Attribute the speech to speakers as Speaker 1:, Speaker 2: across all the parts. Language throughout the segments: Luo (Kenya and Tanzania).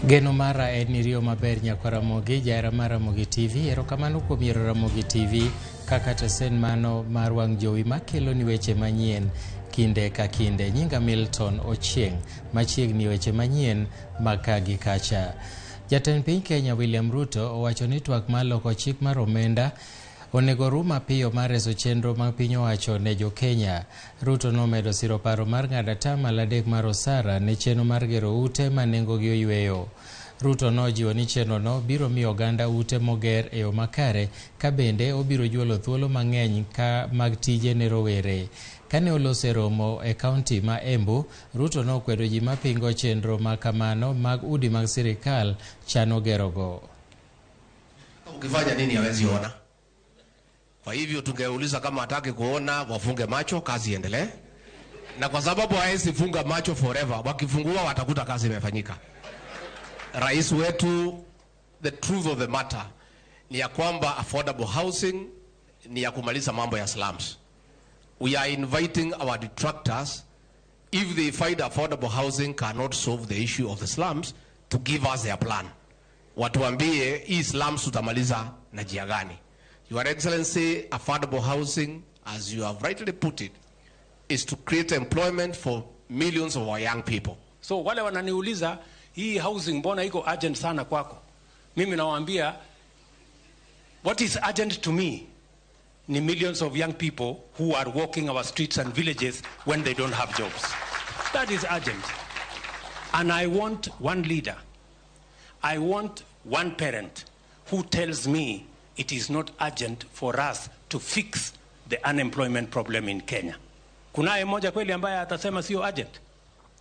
Speaker 1: Geno mara en ni riyo maber nyakwa Ramogi, jahera mar Ramogi TV. Erokamano kuom yiero Ramogi TV kaka tesen mano mar wang' jowi makelo ni weche manyien kinde ka kinde. Nyinga Milton Ochieng', machiegni weche manyien mag ka gi kacha. Jatend piny Kenya William Ruto owacho ni twak mar loko chik mar omenda onego rum mapiyo mar reso chenro mag piny owacho ne jo-Kenya. Ruto nomedo siro paro mar ng'ado atamalo 3 mar osara ne chenro mar gero ute ma nengogi oyweyo. Ruto nojiwo ni chenrono biro miyo oganda ute moger e yo makare ka bende obiro juolo thuolo mang'eny ka mag tije ne rowere. Kane oloso e romo e kaunti ma Embu, Ruto nokwedo ji mapingo chenro ma kamano mag udi mag sirikal chano gerogo.
Speaker 2: Ukifanya nini hawezi ona. Kwa hivyo tungeuliza kama hataki kuona wafunge macho, kazi iendelee. Na kwa sababu hawezi funga macho forever, wakifungua watakuta kazi imefanyika. Rais wetu, the truth of the matter ni ya kwamba affordable housing ni ya kumaliza mambo ya slums. We are inviting our detractors, if they find affordable housing cannot solve the issue of the slums, to give us their plan. Watuambie hii slums tutamaliza na njia gani. Your Excellency, affordable housing, as you have rightly put it, is to create employment for millions of our young people.
Speaker 3: So wale wananiuliza hii housing mbona iko urgent sana kwako? Mimi nawaambia what is urgent to me ni millions of young people who are walking our streets and villages when they don't have jobs. That is urgent. And I want one leader. I want one parent who tells me it is not urgent for us to fix the unemployment problem in Kenya. Kunaye mmoja kweli ambaye atasema sio urgent?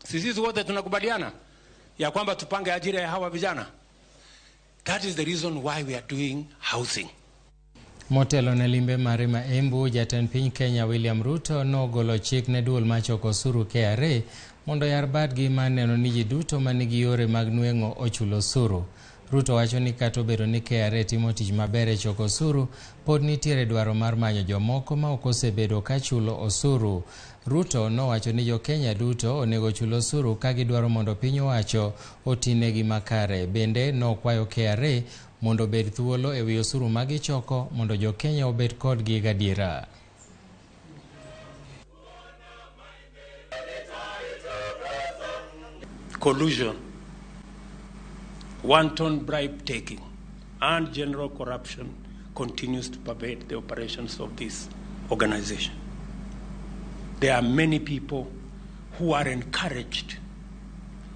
Speaker 3: Sisi wote tunakubaliana ya kwamba tupange ajira ya hawa vijana. That is the reason why we are doing housing.
Speaker 1: Motelo ne limbe mare ma Embu, jatend piny Kenya William Ruto nogolo chik ne duol machoko osuru KRA mondo oyar badgi mar neno ni ji duto manigi yore mag nweng'o ochulo osuru. Ruto wacho ni kata obedo ni KRA timo tich maber e choko osuru, pod nitiere dwaro mar manyo jomoko ma ok osebedo ka chulo osuru. Ruto nowacho ni jo-Kenya duto onego ochul osuru ka gidwaro mondo piny owacho otinegi makare. Bende nokwayo KRA mondo obed thuolo e wi osuru ma gichoko mondo jo-Kenya obed kodgi gadiera.
Speaker 3: Collusion, wanton bribe taking, and general corruption continues to pervade the operations of this organization. There are many people who are encouraged,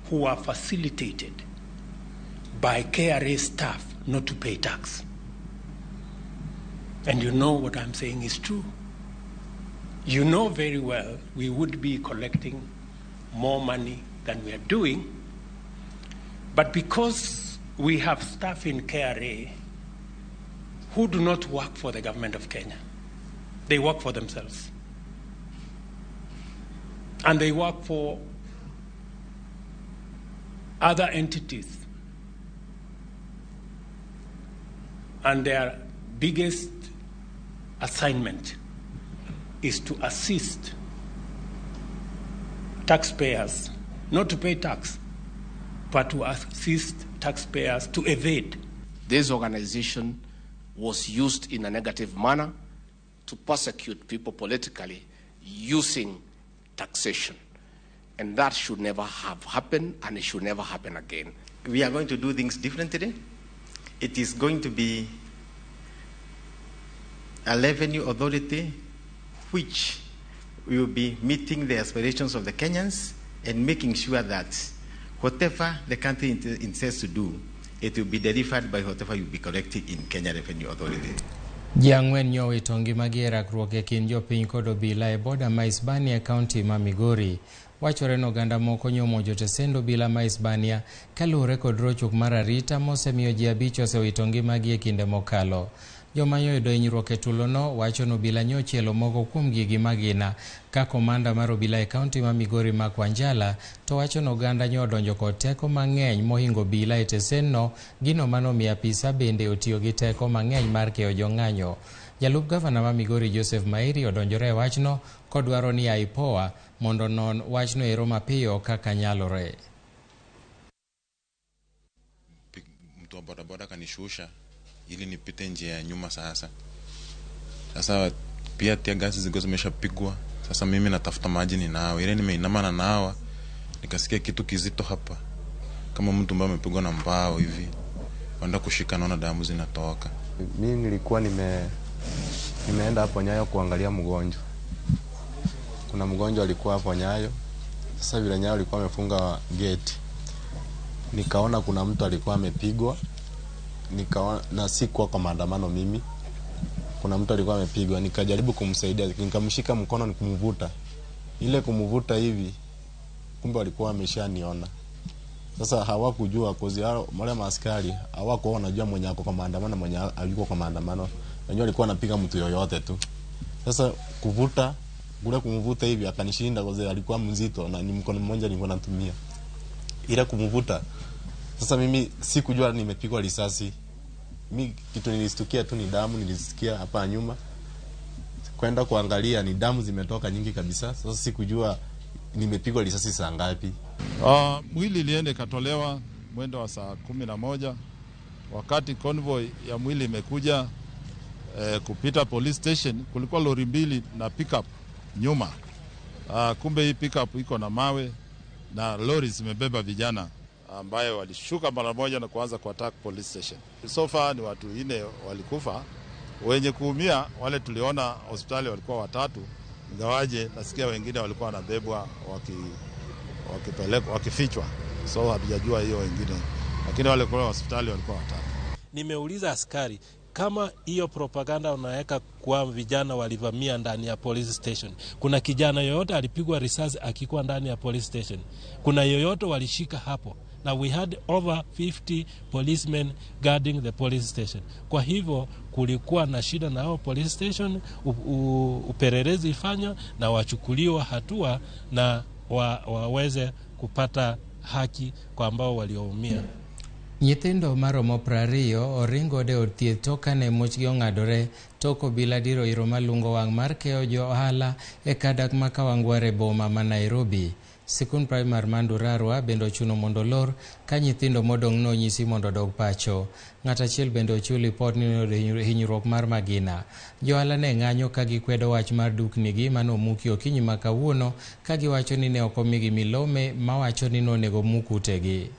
Speaker 3: who are facilitated by KRA staff not to pay tax. And you know what I'm saying is true. You know very well we would be collecting more money than we are doing, but because we have staff in KRA who do not work for the government of Kenya, they work for themselves. And they work for other entities. And their biggest assignment is to assist taxpayers, not to pay tax, but to assist taxpayers to evade.
Speaker 2: This organization was used in a negative manner to persecute people politically using taxation. And that should never have happened, and it should never happen again.
Speaker 4: We are going to do things differently. It is going to be a revenue authority which will be meeting the aspirations of the Kenyans and making sure that whatever the country intends to do, it will be delivered by whatever will be collected in Kenya Revenue Authority.
Speaker 1: Ji ang'wen nyowito ngimagi e rakruok e kind jopiny kod obila e boda ma Isebania e kaunti ma Migori. Wachore ni oganda moko nyomonjo tesend obila ma Isebania kaluwore kod rochruok mar arita mosemiyo ji 5 osewito ngimagi e kinde mokalo. Joma nyoyudo hinyruok e tulono wacho ni obila nyochielo moko kuom gi magina. Ka komanda mar obila e kaunti ma Migori Mark Wanjala to wacho ni oganda nyodonjo kod teko mang'eny mohingo obila e tesenno, gino manomiyo apisa bende otiyo gi teko mang'eny mar keyo jong'anyo. Jalup gavana ma Migori Joseph Mairi odonjore e wachno kodwaro ni IPOA mondo non wachno ero mapiyo kaka nyalore.
Speaker 5: Mtu wa bodaboda akanishusha ili nipite njia ya nyuma. Sasa pia tear gas zilikuwa zimeshapigwa. Sasa mimi natafuta maji ninawe, ile nimeinama na nawa, nikasikia kitu kizito hapa kama mtu ambaye amepigwa na mbao hivi, wenda kushika, naona damu zinatoka.
Speaker 6: Mimi nilikuwa nimeenda hapo Nyayo kuangalia mgonjwa. Kuna mgonjwa alikuwa hapo Nyayo. Sasa vile Nyayo alikuwa amefunga gate, nikaona kuna mtu alikuwa amepigwa, nikaona na sikuwa kwa maandamano mimi. Kuna mtu alikuwa amepigwa, nikajaribu kumsaidia, nikamshika mkono nikumvuta. Ile kumvuta hivi, kumbe walikuwa wameshaniona. Sasa hawakujua kozi hao wale maaskari hawakuwa wanajua mwenye ako kwa maandamano mwenye hayuko kwa maandamano. Wenyewe walikuwa wanapiga mtu yoyote tu. Sasa kuvuta kule kumvuta hivi akanishinda kwa sababu alikuwa mzito na ni mkono mmoja nilikuwa natumia. Ila kumvuta, sasa mimi sikujua nimepigwa risasi. Mimi kitu nilistukia tu ni damu nilisikia hapa nyuma. Kwenda kuangalia ni damu zimetoka nyingi kabisa. Sasa sikujua nimepigwa risasi saa ngapi.
Speaker 7: Mwili ilienda ikatolewa mwendo wa saa 11 wakati convoy ya mwili imekuja kupita police station. Kulikuwa lori mbili na pickup nyuma. Kumbe hii pickup iko na mawe na lori zimebeba vijana ambayo walishuka mara moja na kuanza kuattack police station. So far ni watu 4 walikufa. Wenye kuumia wale tuliona hospitali walikuwa 3, ingawaje nasikia wengine walikuwa wanabebwa wakipelekwa wakifichwa, so hatujajua hiyo wengine, lakini wale kwa hospitali walikuwa 3.
Speaker 8: Nimeuliza askari kama hiyo propaganda unaweka kwa vijana walivamia ndani ya police station, kuna kijana yoyote alipigwa risasi akikuwa ndani ya police station? Kuna yoyote walishika hapo? Na we had over 50 policemen guarding the police station. Kwa hivyo kulikuwa na shida na hao police station, upelelezi ifanywe na wachukuliwa hatua na waweze kupata haki kwa ambao walioumia.
Speaker 1: Nyithindo maromo 20 oringo e od thieth tok kane muchgi ong'adore tok obila diro iro malungo wang' mar keyo jo ohala e kadak ma Kawangware e boma ma Nairobi. Sikund primar ma Ndurarwa bende ochuno mondo olor ka nyithindo modong' nonyisi mondo odog pacho. Ng'at achiel bende ochiw lipot ni noyudo hinyruok mar magina. Jo ohala ne ng'anyo ka gikwedo wach mar duknigi manomuki okinyi ma kawuono ka giwacho ni ne ok omigi milome mawacho ni nonego muk utegi.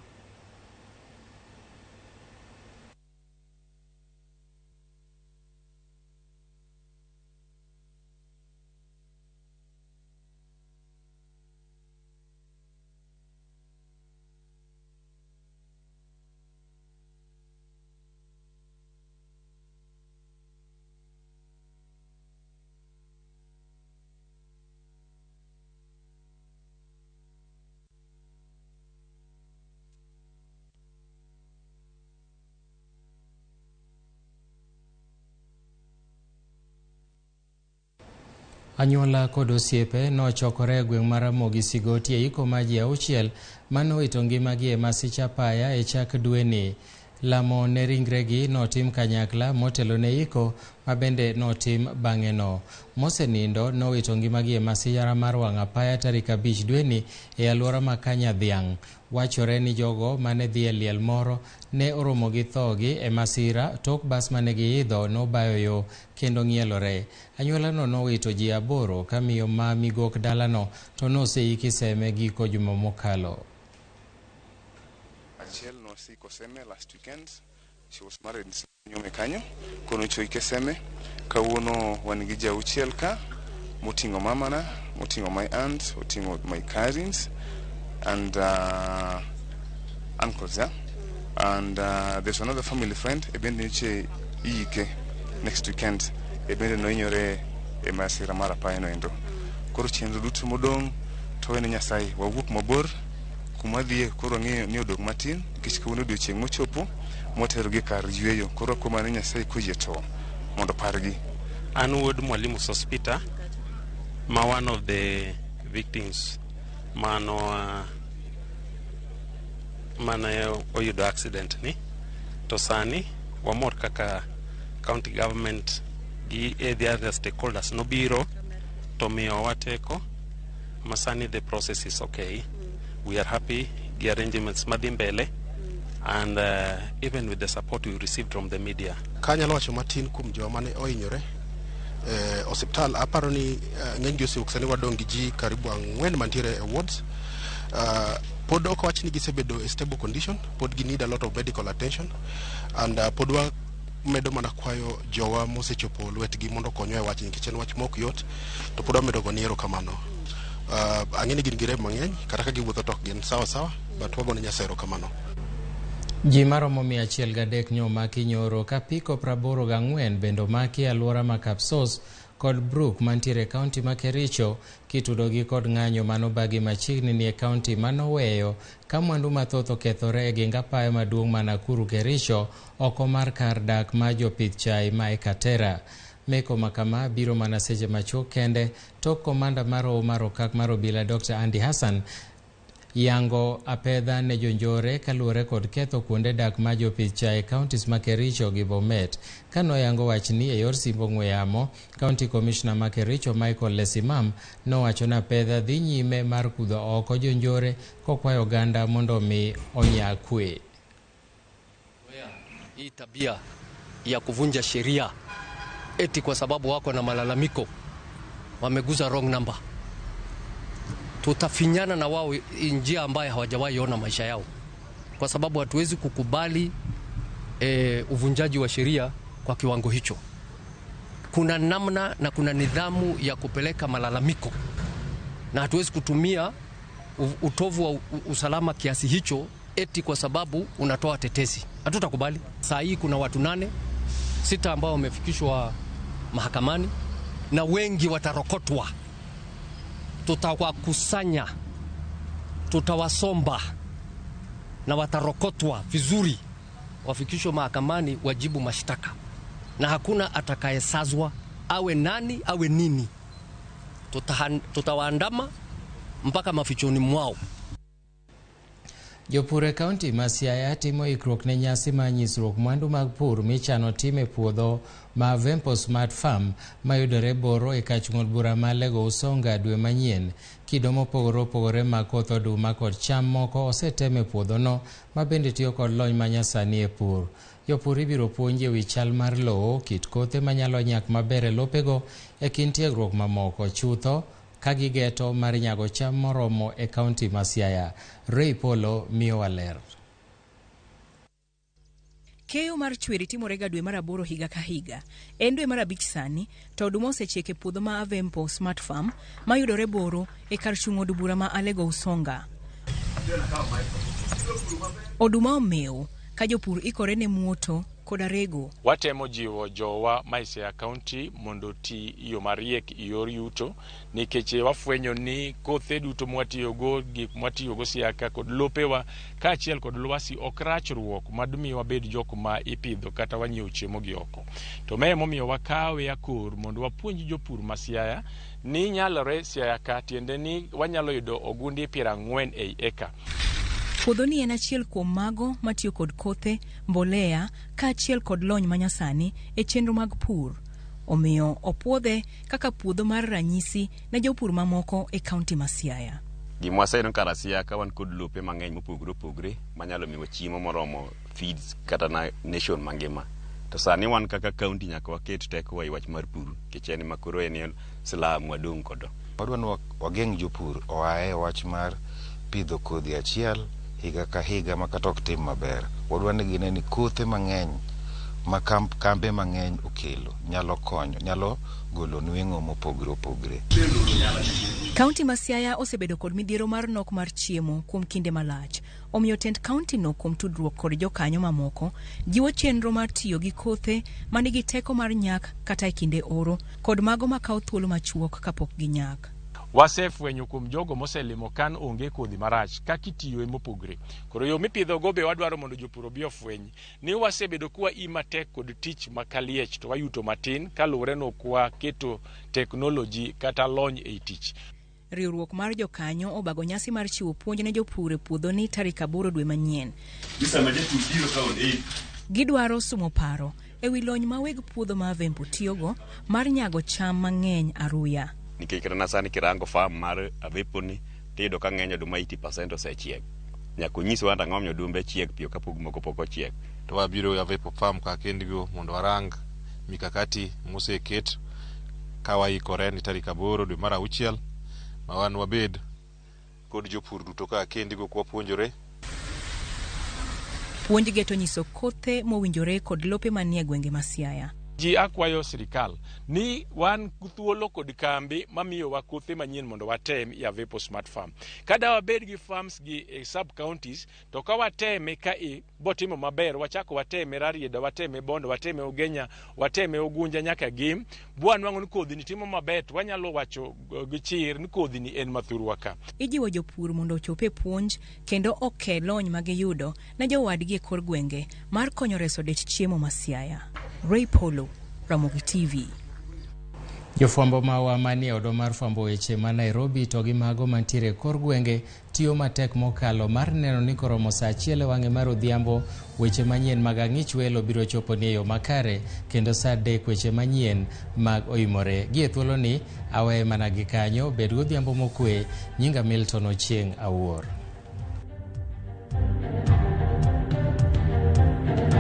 Speaker 1: Anyuola kod osiepe nochokore e gweng' mar Ramogi Sigoti e iko mar ji 6 manowito ngimagi e masich apaya e chak dweni. Lamo ne ringregi notim kanyakla motelo ne iko ma bende notim bang'eno. Mosenindo nowito ngimagi e masira mar wang' apaya tarik 5 dweni e alwora ma Kanyadhiang'. Wachore ni jogo mane dhi e liel moro ne oromo gi thogi e masira tok bas mane giidho nobayo yo kendo ng'ielore. Anyuolano nowito ji 8 ka miyo ma migok dalano to noseiki Seme giko juma mokalo.
Speaker 9: Achiel nosiko Seme last weekend. She was married in Nyume kanyo. Kono choike Seme. Kawuono wan gi ji 6 ka. Moting'o mamana, moting'o my aunt, oting'o my cousins and uncles, yeah? And there's another family friend, ebende niche iike next weekend, ebende nohinyore e masira mar apaya no endo. Koro chenro duto modong' to wene Nyasaye, wawuok mabor kuma dhiye, koro wang'eyo ni odong' matin nikech kawuono odiochieng' mochopo moterogi kar yweyo. Koro akwayo mana ni Nyasaye koyie to mondo opargi.
Speaker 10: An wuod Mwalimu Sospeter, ma one of the victims mano mane oyudo accident ni, to sani wamor kaka county government gi the other stakeholders nobiro to miyowa teko ma sani the process is okay. We are happy gi arrangements madhi mbele And even with the support we received from the media.
Speaker 11: Kanyalo wacho matin kuom joma mane ohinyore e osiptal, aparo ni ng'eny gi osewuok. Sani wadong' gi ji karibu 4 mantiere e wards. Pod ok wach ni gisebedo e stable condition, pod gi need a lot of medical attention and pod wamedo mana kwayo jowa mosechopo lwetgi mondo okonywa e wachni, nikech en wach mok yot, to pod wamedo goni erokamano. Ang'e ni gin gi rem mang'eny, kata ka giwuotho to ok gin sawa sawa, but wagone Nyasaye erokamano.
Speaker 1: Ji maromo 103 nyo omaki nyoro ka piko 84 bende omaki e alwora ma Kapsos kod Brook mantiere e kaunti ma Kericho, kitudogi kod ng'anyo manobagi machiegni ni e kaunti manoweyo ka mwandu mathoth okethore e geng apaya maduong' ma Nakuru Kericho oko mar kar dak ma jopith chai ma e Katera. Meko makama biro mana seche machuok kende tok komanda mar hoho mar okak mar obila Dr. Andy Hassan yango apedha ne jonjore kaluwore kod ketho kuonde dak ma jopith chai e counties ma Kericho gi Bomet. Kanoyango wachni e yor simb ong'we yamo, County Commissioner ma Kericho Michael Lesimam nowacho ni apedha dhi nyime mar kudho oko jonjore kokwayo oganda mondo mi onya kwe.
Speaker 12: Hii tabia ya kuvunja sheria eti kwa sababu wako na malalamiko wameguza wrong number. Tutafinyana na wao njia ambayo hawajawahi ona maisha yao, kwa sababu hatuwezi kukubali uvunjaji wa sheria kwa kiwango hicho. Kuna namna na kuna nidhamu ya kupeleka malalamiko, na hatuwezi kutumia utovu wa usalama kiasi hicho eti kwa sababu unatoa tetesi. Hatutakubali. Saa hii kuna watu 8, 6 ambao wamefikishwa mahakamani na wengi watarokotwa. Tutawakusanya, tutawasomba na watarokotwa vizuri, wafikishwe mahakamani, wajibu mashtaka, na hakuna atakayesazwa, awe nani awe nini. Tutawaandama mpaka mafichoni mwao.
Speaker 1: Jopur e kaunti ma Siaya timo ikruok ne nyasi mar nyisruok mwandu mag pur michano tim e puodho ma Vempo Smart Farm mayudore Boro e kach ng'od bura ma Lego Usonga dwe manyien. Kido mopogore opogore mag koth oduma kod cham moko osetem e puodhono ma bende tiyo kod lony manyasani e pur. Jopur ibiro puonji e wi chal mar lowo, kit kothe manyalo nyak maber e lopego e kind tiegruok mamoko chutho ka gigeto mar nyago cham moromo e kaunti ma Siaya. Ray Polo miyowa ler.
Speaker 13: Keyo mar chwiri timorega dwe mar 8 higa ka higa. En dwe mar 5 sani, to oduma osechiek e puodho ma Avempo Smart Farm mayudore Boro e kar chung' od bura ma Alego Usonga. Oduma omew ka jopur ikore ne muoto koda rego.
Speaker 14: Watemo jiwo jowa ma Siaya County mondo ti yo mariek e yor yuto, nikech wafwenyo ni kothe duto mwatiyogo, gik mwatiyogo Siaya ka kod lopewa kaachiel kod lwasi ok rachruok madmi wabed jok ma ipidho kata wanyiewo chiemo gi oko. To mae emomiyo wakawe akor mondo wapuonj jopur ma Siaya ni nyalore Siaya ka, tiende ni wanyalo yudo ogunde 40 ei eka.
Speaker 13: Puodhoni en achiel kuom mago matiyo kod kothe, mbolea kaachiel kod lony manyasani e chenro mag pur. Omiyo opuodhe kaka puodho mar ranyisi ne jopur mamoko e kaunti ma Siaya.
Speaker 15: Gima waseneno kar Siaya ka wan kod lope mang'eny mopogore opogore manyalo miyowa chiemo moromo feeds kata na nation mangima. To sani wan kaka kaunti nyaka waket tekowa e wach mar pur, nikech en ema koro en silaha mwadong' godo.
Speaker 16: Wadwa ni wageng' jopur oaye e wach mar pidho kodhi achiel higa ka higa ma kata ok tim maber. Wadwa ni gine ni kothe mang'eny ma kambe mang'eny okelo nyalo konyo, nyalo golo nweng'o mopogore opogore.
Speaker 13: Kaunti ma Siaya osebedo kod midhiero mar nok mar chiemo kuom kinde malach. Omiyo tend kaunti no kuom tudruok kod jokanyo mamoko jiwo chenro mar tiyo gi kothe manigi teko mar nyak kata e kinde oro kod mago makawo thuolo machuok kapok ginyak.
Speaker 14: Wasefwenyo kuom jogo moselimo kan onge kodhi marach kaka itiyo mopogre. Koro yo mipidhogo be wadwaro mondo jopur obi ofweny ni wasebedo kwa i matek kod tich makaliech to wayuto matin kaluwore ni ok waketo teknoloji kata lony ei tich.
Speaker 13: Riwruok mar jokanyo obago nyasi mar chiwo puonj ne jopur e puodhoni tarik 8 dwe manyien. Gidwaro sumo paro e wi lony ma weg puodho ma Avempo tiyogo mar nyago cham mang'eny aruya.
Speaker 15: Nikech kata na sani kirango farm mar Avepo ni tiyudo ka ng'eny oduma 80% osechiek. Nyaka onyiswa ni ang'o momiyo odumbe chiek piyo kapok moko pok ochiek.
Speaker 17: To wabiro Avepo Farm ka kendigo mondo warang mikakati moseket ka waikore ni tarik 8 dwe mar 6 ma wan wabed kod jopur duto ka kendigo kwapuonjore.
Speaker 13: Puonj geto nyiso kothe mowinjore kod lope manie gwenge ma Siaya.
Speaker 14: Ji akwayo sirikal ni wan thuolo kod kambi mamiyowa kothe manyien mondo watem e Avepo Smart Farm. Ka da wabed gi farms gi e sub counties to ka wateme ka e botimo maber wachako wateme Rarieda, wateme Bondo, wateme Ugenya, wateme Ugunja nyaka Gem, bwanwang'o ni kodhi ni timo maber to wanyalo wacho gi chir ni kodhi ni en mathurwa ka.
Speaker 13: Ijiwo jopur mondo ochop e puonj kendo oke lony ma giyudo ne jowadgi e kor gwenge mar konyo reso dech chiemo ma Siaya. Ray Polo, Ramogi TV.
Speaker 1: Jofwambo mawa manie odwa mar fwambo weche ma Nairobi to gi mago mantiere e kor gwenge tiyo matek mokalo mar neno ni koromo saa 1 e wang'e mar odhiambo weche manyien mag ang'ich welo biro chopo ni e yo makare kendo saa 3 weche manyien mag oimore. Gi e thuoloni aweye mana gi kanyo, bed godhiambo mokwe. Nyinga Milton Ochieng' Awuor.